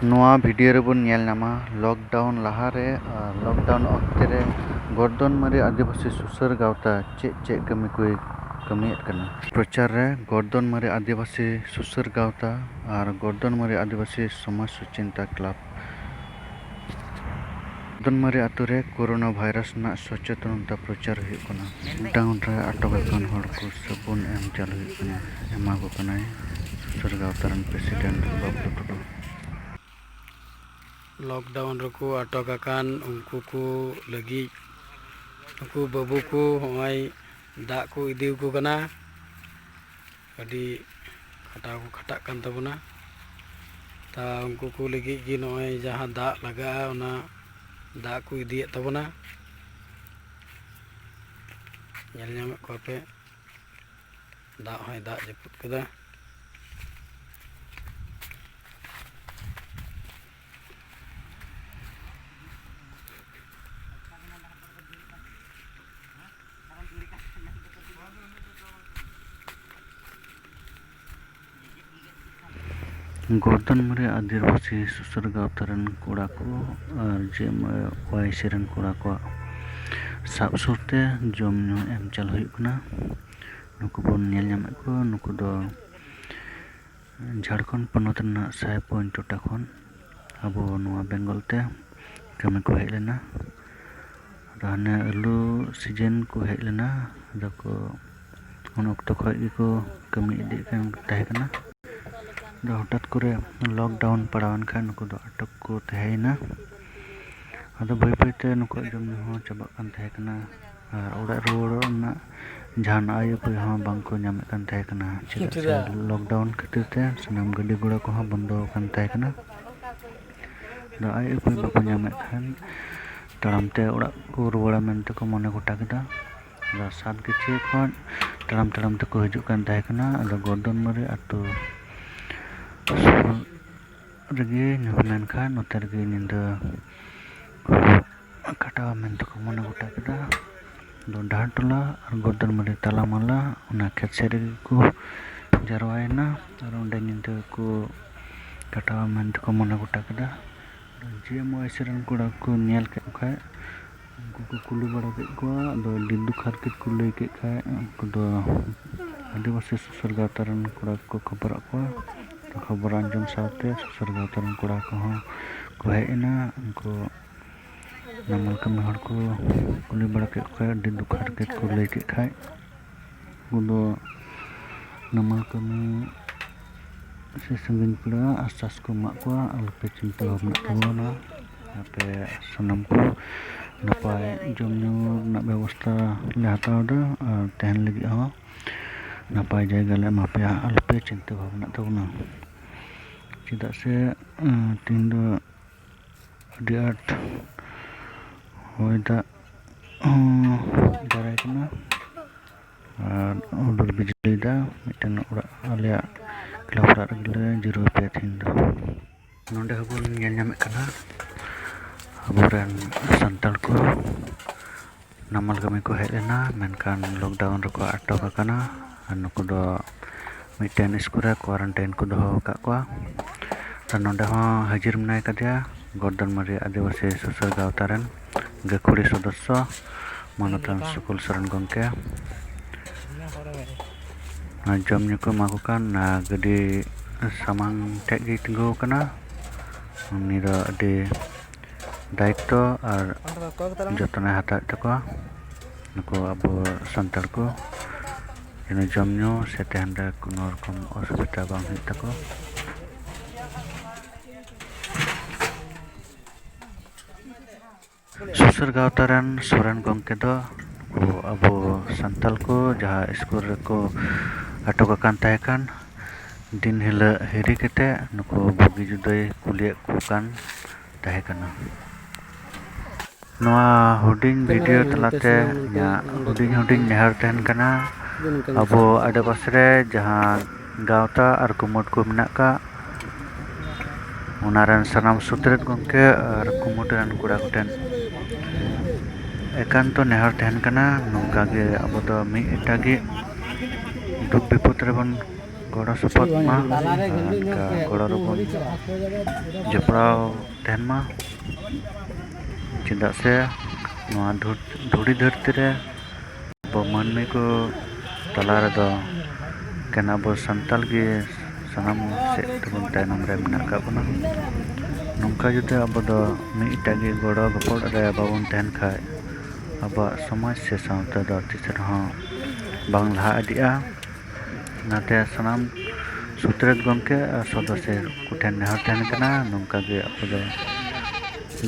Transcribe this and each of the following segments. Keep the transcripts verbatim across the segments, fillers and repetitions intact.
ᱱᱚᱣᱟ ᱵᱷᱤᱰᱤᱭᱳ ᱨᱮᱵᱚᱱ ᱧᱮᱞ ᱧᱟᱢᱟ ᱞᱚᱠᱰᱟᱣᱩᱱ ᱞᱟᱦᱟᱨᱮ ᱟᱨ ᱞᱚᱠᱰᱟᱣᱩᱱ ᱚᱠᱛᱮ ᱨᱮ ᱜᱚᱨᱫᱚᱱᱢᱟᱨᱤ ᱟᱹᱫᱤᱵᱟᱹᱥᱤ ᱥᱩᱥᱟᱹᱨ ᱜᱟᱶᱛᱟ ᱪᱮᱫ ᱪᱮᱫ ᱠᱟᱹᱢᱤ ᱠᱚᱭ ᱠᱟᱹᱢᱤᱭᱮᱫ ᱠᱟᱱᱟ᱾ ᱯᱨᱚᱪᱟᱨ ᱨᱮ ᱜᱚᱨᱫᱚᱱᱢᱟᱨᱤ ᱟᱹᱫᱤᱵᱟᱹᱥᱤ ᱥᱩᱥᱟᱹᱨ ᱜᱟᱶᱛᱟ ᱟᱨ ᱜᱚᱨᱫᱚᱱᱢᱟᱨᱤ ᱟᱹᱫᱤᱵᱟᱹᱥᱤ ᱥᱚᱢᱟᱡᱽ ᱥᱩᱪᱤᱱᱛᱟ ᱠᱞᱟᱵᱽ᱾ ᱜᱚᱨᱫᱚᱱᱢᱟᱨᱤ ᱟᱛᱳ ᱨᱮ ᱠᱳᱨᱳᱱᱟ ᱵᱷᱟᱭᱨᱟᱥ ᱨᱮᱱᱟᱜ ᱥᱚᱪᱮᱛᱚᱱᱚᱛᱟ ᱯᱨᱚᱪᱟᱨ ᱦᱩᱭᱩᱜ ᱠᱟᱱᱟ᱾ ᱞᱚᱠᱰᱟᱣᱩᱱ ᱨᱮ ᱟᱴᱚᱠ ᱟᱠᱟᱱ ᱦᱚᱲ ᱠᱚ ᱥᱟᱵᱚᱱ ᱮᱢ ᱪᱟᱞ ᱦᱩᱭᱩᱜ ᱠᱟᱱᱟ, ᱮᱢᱟ ᱠᱚ ᱠᱟᱱᱟᱭ ᱥᱩᱥᱟᱹᱨ ᱜᱟᱶᱛᱟ ᱨᱮᱱ ᱯᱨᱮᱥᱤᱰᱮᱱᱴ ᱵᱟᱵᱞᱩ ᱴᱩᱰᱩ᱾ ᱞᱚᱠᱰᱟᱣᱩᱱ ᱨᱮᱠᱚ ᱟᱴᱚᱠ ᱟᱠᱟᱱ ᱩᱱᱠᱩ ᱠᱚ ᱞᱟᱹᱜᱤᱫ ᱱᱩᱠᱩ ᱵᱟᱹᱵᱩ ᱠᱚ ᱦᱚᱸᱜᱼᱚᱭ ᱫᱟᱜ ᱠᱚ ᱤᱫᱤ ᱟᱠᱚ ᱠᱟᱱᱟ᱾ ᱟᱹᱰᱤ ᱠᱷᱟᱴᱟᱣ ᱠᱚ ᱠᱷᱟᱴᱟᱜ ᱠᱟᱱ ᱛᱟᱵᱚᱱᱟ᱾ ᱛᱟ ᱩᱱᱠᱩ ᱠᱚ ᱞᱟᱹᱜᱤᱫ ᱜᱮ ᱱᱚᱜᱼᱚᱭ ᱡᱟᱦᱟᱸ ᱫᱟᱜ ᱞᱟᱜᱟᱜᱼᱟ, ᱚᱱᱟ ᱫᱟᱜ ᱠᱚ ᱤᱫᱤᱭᱮᱫ ᱛᱟᱵᱚᱱᱟ᱾ ᱧᱮᱞ ᱧᱟᱢᱮᱫ ᱠᱚᱣᱟ ᱯᱮ, ᱫᱟᱜ ᱦᱚᱸᱭ ᱫᱟᱜ ᱡᱟᱹᱯᱩᱫ ᱠᱮᱫᱟ᱾ ᱜᱚᱨᱫᱚᱱᱢᱟᱨᱤ ᱟᱹᱫᱤᱵᱟᱹᱥᱤ ᱥᱩᱥᱟᱹᱨ ᱜᱟᱶᱛᱟ ᱨᱮᱱ ᱠᱚᱲᱟ ᱠᱚ ᱟᱨ ᱡᱮ ᱮᱢ ᱚᱣᱟᱭ ᱥᱤ ᱨᱮᱱ ᱠᱚᱲᱟ ᱠᱚᱣᱟᱜ ᱥᱟᱵ ᱥᱩᱨᱛᱮ ᱡᱚᱢ ᱧᱩ ᱮᱢ ᱪᱟᱞ ᱦᱩᱭᱩᱜ ᱠᱟᱱᱟ᱾ ᱱᱩᱠᱩ ᱵᱚᱱ ᱧᱮᱞ ᱧᱟᱢᱮᱫ ᱠᱚᱣᱟ, ᱱᱩᱠᱩ ᱫᱚ ᱡᱷᱟᱲᱠᱷᱚᱸᱰ ᱯᱚᱱᱚᱛ ᱨᱮᱱᱟᱜ ᱥᱟᱦᱮᱵᱽᱜᱚᱸᱡᱽ ᱴᱚᱴᱷᱟ ᱠᱷᱚᱱ ᱟᱵᱚ ᱱᱚᱣᱟ ᱵᱮᱝᱜᱚᱞ ᱛᱮ ᱠᱟᱹᱢᱤ ᱠᱚ ᱦᱮᱡ ᱞᱮᱱᱟ᱾ ᱟᱫᱚ ᱦᱟᱱᱮ ᱟᱹᱞᱩ ᱥᱤᱡᱮᱱ ᱠᱚ ᱦᱮᱡ ᱞᱮᱱᱟ᱾ ᱟᱫᱚ ᱠᱚ ᱩᱱ ᱚᱠᱛᱚ ᱠᱷᱚᱱ ᱜᱮᱠᱚ ᱠᱟᱹᱢᱤ ᱤᱫᱤᱭᱮᱫ ᱠᱟᱱ ᱛᱟᱦᱮᱸ ᱠᱟᱱᱟ᱾ ᱟᱫᱚ ᱦᱚᱴᱟᱛ ᱠᱚᱨᱮ ᱞᱚᱠᱰᱟᱣᱩᱱ ᱯᱟᱲᱟᱣᱮᱱ ᱠᱷᱟᱱ ᱱᱩᱠᱩ ᱫᱚ ᱟᱴᱚᱠ ᱠᱚ ᱛᱟᱦᱮᱸᱭᱮᱱᱟ᱾ ᱟᱫᱚ ᱵᱟᱹᱭ ᱵᱟᱹᱭᱛᱮ ᱱᱩᱠᱩᱣᱟᱜ ᱡᱚᱢ ᱧᱩ ᱦᱚᱸ ᱪᱟᱵᱟᱜ ᱠᱟᱱ ᱛᱟᱦᱮᱸ ᱠᱟᱱᱟ ᱟᱨ ᱚᱲᱟᱜ ᱨᱩᱣᱟᱹᱲᱚᱜ ᱨᱮᱱᱟᱜ ᱡᱟᱦᱟᱱ ᱟᱭ ᱩᱯᱟᱹᱭ ᱦᱚᱸ ᱵᱟᱝᱠᱚ ᱧᱟᱢᱮᱫ ᱠᱟᱱ ᱛᱟᱦᱮᱸ ᱠᱟᱱᱟ, ᱪᱮᱫᱟᱜ ᱥᱮ ᱪᱮᱫᱟᱜ? ᱞᱚᱠᱰᱟᱣᱩᱱ ᱠᱷᱟᱹᱛᱤᱨ ᱛᱮ ᱥᱟᱱᱟᱢ ᱜᱟᱹᱰᱤ ᱜᱷᱚᱲᱟ ᱠᱚᱦᱚᱸ ᱵᱚᱱᱫᱚ ᱟᱠᱟᱱ ᱛᱟᱦᱮᱸ ᱠᱟᱱᱟ᱾ ᱟᱫᱚ ᱟᱭ ᱩᱯᱟᱹᱭ ᱵᱟᱠᱚ ᱧᱟᱢᱮᱫ ᱠᱷᱟᱱ ᱛᱟᱲᱟᱢ ᱛᱮ ᱚᱲᱟᱜ ᱠᱚ ᱨᱩᱣᱟᱹᱲᱟ ᱢᱮᱱᱛᱮ ᱠᱚ ᱢᱚᱱᱮ ᱜᱚᱴᱟ ᱠᱮᱫᱟ᱾ ᱟᱫᱚ ᱥᱟᱛ ᱜᱟᱹᱪᱷᱤ ᱠᱷᱚᱱ ᱛᱟᱲᱟᱢ ᱛᱟᱲᱟᱢ ᱛᱮᱠᱚ ᱦᱤᱡᱩᱜ ᱠᱟᱱ ᱛᱟᱦᱮᱸ ᱠᱟᱱᱟ᱾ ᱟᱫᱚ ᱜᱚᱨᱫᱚᱱᱢᱟᱨᱤ ᱟᱛᱳ ᱥᱩᱨ ᱨᱮᱜᱮ ᱧᱩᱦᱩᱢ ᱮᱱ ᱠᱷᱟᱱ ᱱᱚᱛᱮ ᱨᱮᱜᱮ ᱧᱤᱫᱟᱹ ᱠᱚ ᱠᱟᱴᱟᱣᱟ ᱢᱮᱱᱛᱮ ᱠᱚ ᱢᱚᱱᱮ ᱜᱚᱴᱟ ᱠᱮᱫᱟ᱾ ᱟᱫᱚ ᱰᱟᱦᱟᱨ ᱴᱚᱞᱟ ᱟᱨ ᱜᱚᱨᱫᱚᱱᱢᱟᱨᱤ ᱛᱟᱞᱟᱢᱟᱞᱟ ᱚᱱᱟ ᱠᱷᱮᱛ ᱥᱮᱫ ᱨᱮᱜᱮ ᱠᱚ ᱡᱟᱨᱣᱟᱭᱮᱱᱟ ᱟᱨ ᱚᱸᱰᱮ ᱧᱤᱫᱟᱹ ᱠᱚ ᱠᱟᱴᱟᱣᱟ ᱢᱮᱱᱛᱮᱠᱚ ᱢᱚᱱᱮ ᱜᱚᱴᱟ ᱠᱮᱫᱟ᱾ ᱡᱮ ᱮᱢ ᱳᱣᱟᱭ ᱥᱤ ᱨᱮᱱ ᱠᱚᱲᱟ ᱠᱚ ᱧᱮᱞ ᱠᱮᱫ ᱠᱷᱟᱡ, ᱩᱱᱠᱩ ᱠᱚ ᱠᱩᱞᱤ ᱵᱟᱲᱟ ᱠᱮᱫ ᱠᱚᱣᱟ᱾ ᱟᱫᱚ ᱟᱹᱰᱤ ᱫᱩᱠ ᱦᱟᱨᱠᱮᱛ ᱠᱚ ᱞᱟᱹᱭ ᱠᱮᱫ ᱠᱷᱟᱡ, ᱩᱱᱠᱩ ᱫᱚ ᱟᱹᱫᱤᱵᱟᱹᱥᱤ ᱥᱩᱥᱟᱹᱨ ᱜᱟᱶᱛᱟ ᱨᱮᱱ ᱠᱚᱲᱟ ᱠᱚᱠᱚ ᱠᱷᱚᱵᱚᱨᱟᱫ ᱠᱚᱣᱟ᱾ ᱠᱷᱚᱵᱚᱨ ᱟᱸᱡᱚᱢ ᱥᱟᱶᱛᱮ ᱥᱩᱥᱟᱹᱨ ᱜᱟᱶᱛᱟ ᱨᱮᱱ ᱠᱚᱲᱟ ᱠᱚᱦᱚᱸ ᱠᱚ ᱦᱮᱡ ᱮᱱᱟ᱾ ᱩᱱᱠᱩ ᱱᱟᱢᱟᱞ ᱠᱟᱹᱢᱤ ᱦᱚᱲ ᱠᱚ ᱠᱩᱞᱤ ᱵᱟᱲᱟ ᱠᱮᱫ ᱠᱷᱟᱡ, ᱟᱹᱰᱤ ᱫᱩᱠ ᱦᱟᱨᱠᱮᱛ ᱠᱚ ᱞᱟᱹᱭ ᱠᱮᱫ ᱠᱷᱟᱡ, ᱩᱱᱠᱩ ᱫᱚ ᱱᱟᱢᱟᱞ ᱠᱟᱹᱢᱤ ᱥᱮ ᱥᱟᱺᱜᱤᱧ ᱯᱮᱲᱟ ᱟᱥᱥᱟᱥ ᱠᱚ ᱮᱢᱟᱜ ᱠᱚᱣᱟ, "ᱟᱞᱚᱯᱮ ᱪᱤᱱᱛᱟᱹ ᱵᱷᱟᱵᱽᱱᱟᱜ ᱛᱟᱵᱚᱱᱟ, ᱟᱯᱮ ᱥᱟᱱᱟᱢ ᱠᱚ ᱱᱟᱯᱟᱭ ᱡᱚᱢ ᱧᱩ ᱨᱮᱱᱟᱜ ᱵᱮᱵᱚᱥᱛᱷᱟ ᱞᱮ ᱦᱟᱛᱟᱣ ᱮᱫᱟ, ᱟᱨ ᱛᱟᱦᱮᱱ ᱞᱟᱹᱜᱤᱫ ᱦᱚᱸ ᱱᱟᱯᱟᱭ ᱡᱟᱭᱜᱟ ᱞᱮ ᱮᱢᱟ ᱯᱮᱭᱟ, ᱟᱞᱚᱯᱮ ᱪᱤᱱᱛᱟᱹ ᱵᱷᱟᱵᱽᱱᱟᱜ ᱛᱟᱵᱚᱱᱟ᱾" ᱪᱮᱫᱟᱜ ᱥᱮ, ᱟᱸ, ᱛᱮᱦᱮᱧ ᱫᱚ ᱟᱹᱰᱤ ᱟᱸᱴ ᱦᱚᱭ ᱫᱟᱜ ᱦᱚᱸ ᱫᱟᱨᱟᱭ ᱠᱟᱱᱟ ᱟᱨ ᱦᱩᱰᱩᱨ ᱵᱤᱡᱽᱞᱤᱭᱮᱫᱟ᱾ ᱢᱤᱫᱴᱮᱱ ᱚᱲᱟᱜ, ᱟᱞᱮᱭᱟᱜ ᱠᱞᱟᱵᱽ ᱚᱲᱟᱜ ᱨᱮᱜᱮ ᱞᱮ ᱡᱤᱨᱟᱹᱣ ᱯᱮᱭᱟ ᱛᱮᱦᱮᱧ ᱫᱚ᱾ ᱱᱚᱰᱮ ᱦᱚᱸᱵᱚᱱ ᱧᱮᱞ ᱧᱟᱢᱮᱫ ᱠᱟᱱᱟ ᱟᱵᱚᱨᱮᱱ ᱥᱟᱱᱛᱟᱲ ᱠᱚ ᱱᱟᱢᱟᱞ ᱠᱟᱹᱢᱤ ᱠᱚ ᱦᱮᱡ ᱞᱮᱱᱟ, ᱢᱮᱱᱠᱷᱟᱱ lockdown ᱨᱮᱠᱚ ᱟᱴᱚᱠ ᱟᱠᱟᱱᱟ᱾ ᱟᱨ ᱱᱩᱠᱩ ᱫᱚ ᱢᱤᱫᱴᱮᱱ ᱥᱠᱩᱞ ᱨᱮ quarantine ᱠᱚ ᱫᱚᱦᱚ ᱟᱠᱟᱫ ᱠᱚᱣᱟ᱾ ᱟᱨ ᱱᱚᱰᱮ ᱦᱚᱸ ᱦᱟᱹᱡᱤᱨ ᱢᱮᱱᱟᱭ ᱠᱟᱫᱮᱭᱟ ᱜᱚᱨᱫᱚᱱᱢᱟᱨᱤ ᱟᱹᱫᱤᱵᱟᱹᱥᱤ ᱥᱩᱥᱟᱹᱨ ᱜᱟᱶᱛᱟ ᱨᱮᱱ ᱜᱟᱹᱠᱷᱩᱲᱤ ᱥᱚᱫᱚᱥᱥᱚ ᱢᱟᱱᱚᱛᱟᱱ ᱥᱩᱠᱩᱞ ᱥᱚᱨᱮᱱ ᱜᱚᱢᱠᱮ᱾ ᱟᱨ ᱡᱚᱢ ᱧᱩ ᱠᱚ ᱮᱢᱟ ᱠᱚ ᱠᱟᱱ, ᱟᱨ ᱜᱟᱹᱰᱤ ᱥᱟᱢᱟᱝ ᱴᱷᱮᱡ ᱜᱮᱭ ᱛᱤᱸᱜᱩ ᱟᱠᱟᱱᱟ᱾ ᱩᱱᱤ ᱫᱚ ᱟᱹᱰᱤ ᱫᱟᱭᱤᱛᱛᱚ ᱟᱨ ᱡᱚᱛᱱᱚᱭ ᱦᱟᱛᱟᱣᱮᱫ ᱛᱟᱠᱚᱣᱟ ᱱᱩᱠᱩ ᱟᱵᱚ ᱥᱟᱱᱛᱟᱲ ᱠᱚ᱾ ᱡᱮᱱᱚ ᱡᱚᱢ ᱧᱩ ᱥᱮ ᱛᱟᱦᱮᱱ ᱨᱮ ᱠᱳᱱᱳ ᱨᱚᱠᱚᱢ ᱚᱥᱩᱵᱤᱫᱷᱟ ᱵᱟᱝ ᱦᱩᱭᱩᱜ ᱛᱟᱠᱚ᱾ ᱥᱩᱥᱟᱹᱨ ᱜᱟᱶᱛᱟ ᱨᱮᱱ ᱥᱚᱨᱮᱱ ᱜᱚᱢᱠᱮ ᱫᱚ ᱱᱩᱠᱩ ᱟᱵᱚ ᱥᱟᱱᱛᱟᱲ ᱠᱚ ᱡᱟᱦᱟᱸ ᱥᱠᱩᱞ ᱨᱮᱠᱚ ᱟᱴᱚᱠ ᱟᱠᱟᱱ ᱛᱟᱦᱮᱸ ᱠᱟᱱ, ᱫᱤᱱ ᱦᱤᱞᱳᱜ ᱦᱤᱨᱤ ᱠᱟᱛᱮ ᱱᱩᱠᱩ ᱵᱩᱜᱤ ᱡᱩᱫᱟᱹᱭ ᱠᱩᱞᱤᱭᱮᱫ ᱠᱚ ᱠᱟᱱ ᱛᱟᱦᱮᱸ ᱠᱟᱱᱟ᱾ ᱱᱚᱣᱟ ᱦᱩᱰᱤᱧ video ᱛᱟᱞᱟᱛᱮ ᱤᱧᱟᱹᱜ ᱦᱩᱰᱤᱧ ᱦᱩᱰᱤᱧ ᱱᱮᱦᱚᱨ ᱛᱟᱦᱮᱱ ᱠᱟᱱᱟ, ᱟᱵᱚ ᱟᱰᱮᱯᱟᱥᱮ ᱨᱮ ᱡᱟᱦᱟᱸ ᱜᱟᱶᱛᱟ ᱟᱨ ᱠᱩᱢᱩᱴ ᱠᱚ ᱢᱮᱱᱟᱜ ᱟᱠᱟᱫ, ᱚᱱᱟ ᱨᱮᱱ ᱥᱟᱱᱟᱢ ᱥᱩᱛᱨᱮᱛ ᱜᱚᱢᱠᱮ ᱟᱨ ᱠᱩᱢᱩᱴ ᱨᱮᱱ ᱠᱚᱲᱟ ᱠᱚᱴᱷᱮᱱ ᱮᱠᱟᱱᱛᱚ ᱱᱮᱦᱚᱨ ᱛᱟᱦᱮᱱ ᱠᱟᱱᱟ, ᱱᱚᱝᱠᱟ ᱜᱮ ᱟᱵᱚ ᱫᱚ ᱢᱤᱫ ᱮᱴᱟᱜᱤᱡ ᱫᱩᱠ ᱵᱤᱯᱚᱫ ᱨᱮᱵᱚᱱ ᱜᱚᱲᱚ ᱥᱚᱯᱚᱦᱚᱫ ᱢᱟ, ᱟᱨ ᱱᱚᱝᱠᱟ ᱜᱚᱲᱚ ᱨᱮᱵᱚᱱ ᱡᱚᱯᱲᱟᱣ ᱛᱟᱦᱮᱱ ᱢᱟ᱾ ᱪᱮᱫᱟᱜ ᱥᱮ ᱱᱚᱣᱟ ᱫᱷᱩᱲ-, ᱫᱷᱩᱲᱤ ᱫᱷᱟᱹᱨᱛᱤ ᱨᱮ ᱟᱵᱚ ᱢᱟᱹᱱᱢᱤ ᱠᱚ ᱛᱟᱞᱟ ᱨᱮᱫᱚ ᱮᱠᱮᱱ ᱟᱵᱚ ᱥᱟᱱᱛᱟᱲ ᱜᱮ ᱥᱟᱱᱟᱢ ᱥᱮᱫ ᱛᱮᱵᱚᱱ ᱛᱟᱭᱱᱚᱢ ᱨᱮ ᱢᱮᱱᱟᱜ ᱟᱠᱟᱫ ᱵᱚᱱᱟ᱾ ᱱᱚᱝᱠᱟ ᱡᱩᱫᱤ ᱟᱵᱚ ᱫᱚ ᱢᱤᱫᱴᱟᱜ ᱜᱮ ᱜᱚᱲᱚ ᱜᱚᱯᱚᱲ ᱨᱮ ᱵᱟᱵᱚᱱ ᱛᱟᱦᱮᱱ ᱠᱷᱟᱡ, ᱟᱵᱚᱣᱟᱜ ᱥᱚᱢᱟᱡᱽ ᱥᱮ ᱥᱟᱶᱛᱟ ᱫᱚ ᱛᱤᱥ ᱨᱮᱦᱚᱸ ᱵᱟᱝ ᱞᱟᱦᱟ ᱤᱫᱤᱜᱼᱟ᱾ ᱚᱱᱟᱛᱮ ᱥᱟᱱᱟᱢ ᱥᱩᱛᱨᱮᱛ ᱜᱚᱢᱠᱮ ᱟᱨ ᱥᱚᱫᱚᱥᱥᱚ ᱠᱚᱴᱷᱮᱱ ᱱᱮᱦᱚᱨ ᱛᱟᱦᱮᱱ ᱠᱟᱱᱟ, ᱱᱚᱝᱠᱟ ᱜᱮ ᱟᱵᱚ ᱫᱚ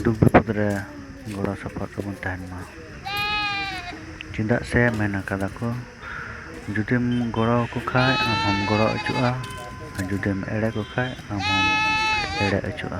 ᱫᱩᱠ ᱵᱤᱯᱚᱫ ᱨᱮ ᱜᱚᱲᱚ ᱥᱚᱯᱚᱦᱚᱫ ᱨᱮᱵᱚᱱ ᱛᱟᱦᱮᱱ ᱢᱟ᱾ ᱪᱮᱫᱟᱜ ᱥᱮ ᱢᱮᱱ ᱟᱠᱟᱫᱟ ᱠᱚ, ᱡᱩᱫᱤᱢ ᱜᱚᱲᱚ ᱟᱠᱚ ᱠᱷᱟᱡ ᱟᱢ ᱦᱚᱸᱢ ᱜᱚᱲᱚ ᱚᱪᱚᱜᱼᱟ, ᱟᱨ ᱡᱩᱫᱤᱢ ᱮᱲᱮ ᱠᱚ ᱠᱷᱟᱡ ᱟᱢ ᱦᱚᱸᱢ ᱮᱲᱮ ᱚᱪᱚᱜᱼᱟ᱾